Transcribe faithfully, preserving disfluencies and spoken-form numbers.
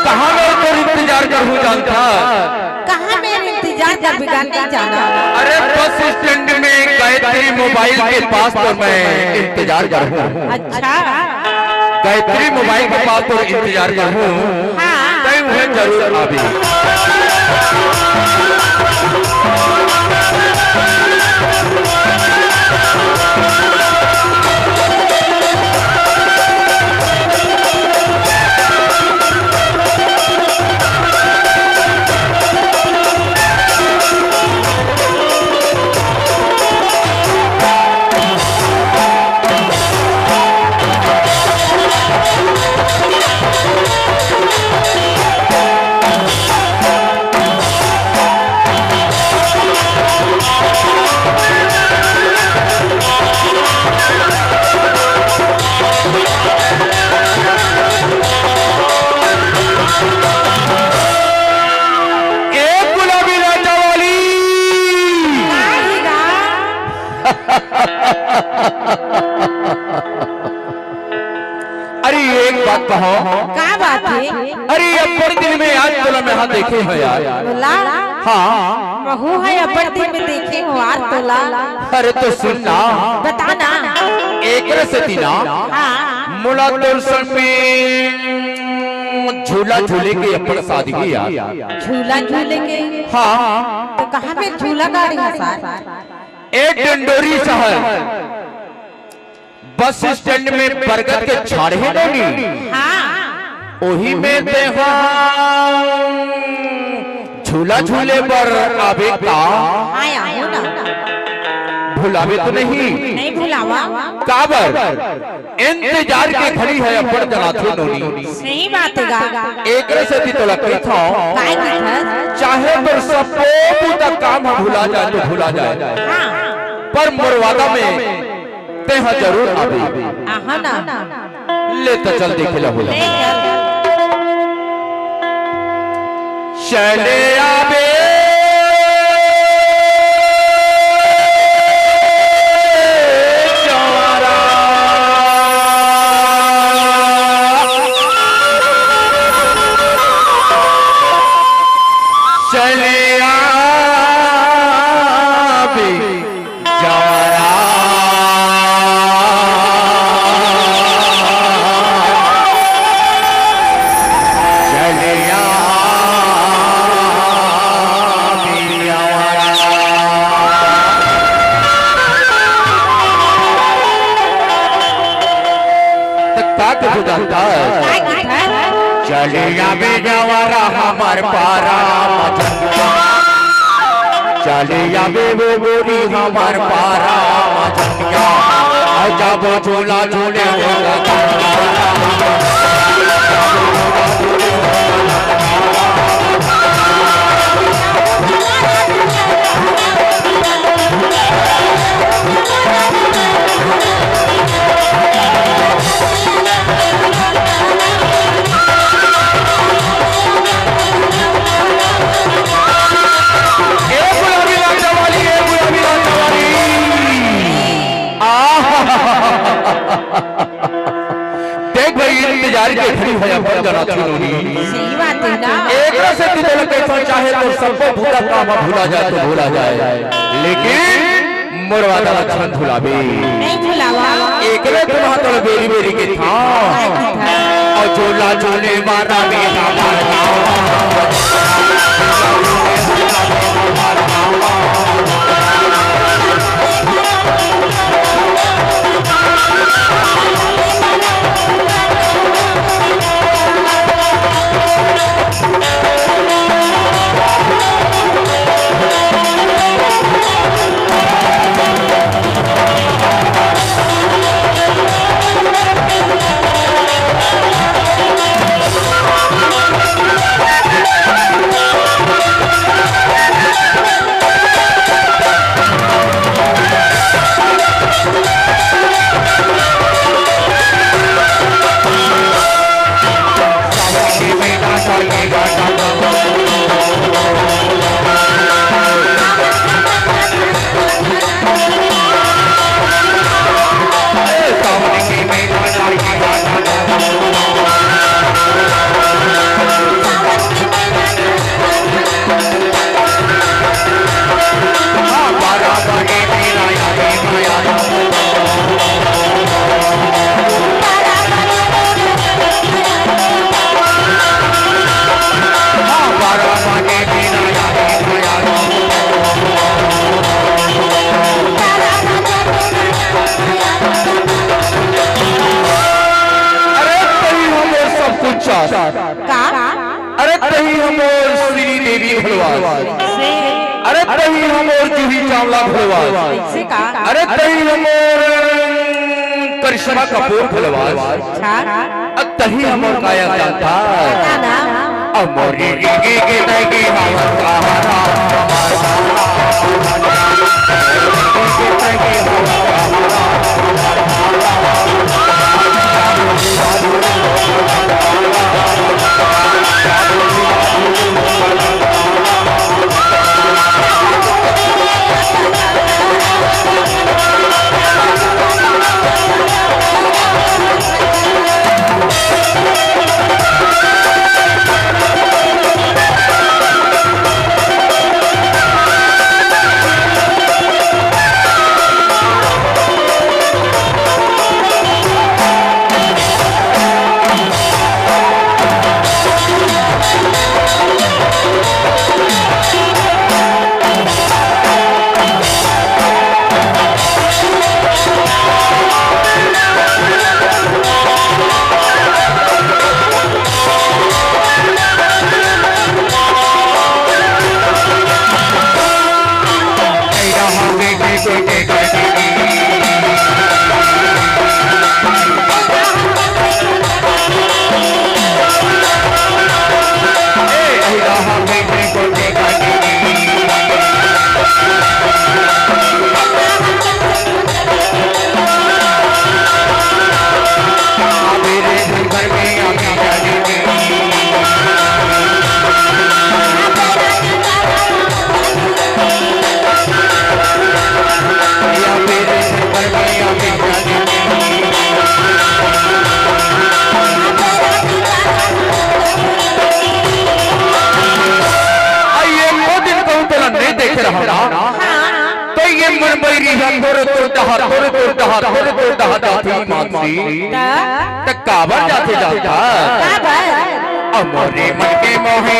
कहाँ मैं तोर इंतजार करहूँ जानथस? कहाँ मैं इंतजार करबे गा, नहीं जाना। अरे बस स्टैंड में गायत्री मोबाइल के पास तो मैं इंतजार करहूँ। अच्छा। गायत्री मोबाइल के पास तो इंतजार करहूँ। हाँ। तैं उहें जरूर आबे। ए गुलाबी राजा वाली। अरे एक बात कहों। का बात हे? अरे अब्बड़ दिन में आज तोला मैं हा देखे हों यार। बोला। हाँ। महूँ हे अब्बड़ दिन में देखे हों यार तोला। अरे तो सुन ना। बता ना। एकरे सेती ना। हाँ। मोला तोर संग में झूला झूले के अब्बड़ सादगी यार। झूला झूले के? हाँ। तो कहाँ पे झूला गाड़ी हे सार? ए डंडोरी सहर। बस स्टैंड में बरगद के झाड़ हे नोनी। हाँ। ओही में तेहा झूला झूले बर आबे का? हाँ, आबो ना। भुलाबे तो नहीं? नहीं भुलावा। काबर? इंतजार के घड़ी हे अब्बड़ जनाथे नोनी। सही बात हे गा। एकरे सेती तोला कहिथों। काय कहिथस? चाहे तोर सब्बो बूता काम ह भुला जाए तो भुला जाए। हाँ। पर मोर वादा में तेहा जरूर आबे। आहा ना। ले त चल देखे ला होला। ले चल। चले आबे जवारा। चले आबे जवारा। चलिया बियावरा। त का के बुझाता? का के? चलिया बियावरा हमर पारा। चलिया बे वो गोरी हमर पारा मजनिया, जब झूला झूले हो। ए गुलाबी राजा वाली, ए गुलाबी राजा वाली। आहा। देख भाई, इंतजार के घड़ी है अपन जना चुनौनी। सही बात है ना। एकरा से तू बोल के तो चाहे तो सबको भूला काम भूला जाए तो भूला जाए, लेकिन मोर वादा ला झन भुलाबे। नहीं भुलावा। एकरे तुम्हार तोर बेरी बेरी के था। नहीं था। और झूला झूले वाला भी था। का? अरे तही हमर श्री देवी घलो आस। से? अरे तही हमर जूही चावला घलो आस। से का? अरे तही हमर करिश्मा कपूर घलो आस। अच्छा। अ तही हमर काया जानथा। पता ना। अ मोरी रिंगी के तगी हमर सहारा। आई एको दिन कहूँ तोला नहीं देखे रहा ना। तो ये मन बैरी है तोरे तोर डहा, तोरे तोर डहा, तोरे तोर डहा जाथे मानसी। त? त काबर जाथे जानथा? काबर? अ मोरे मन के मोहे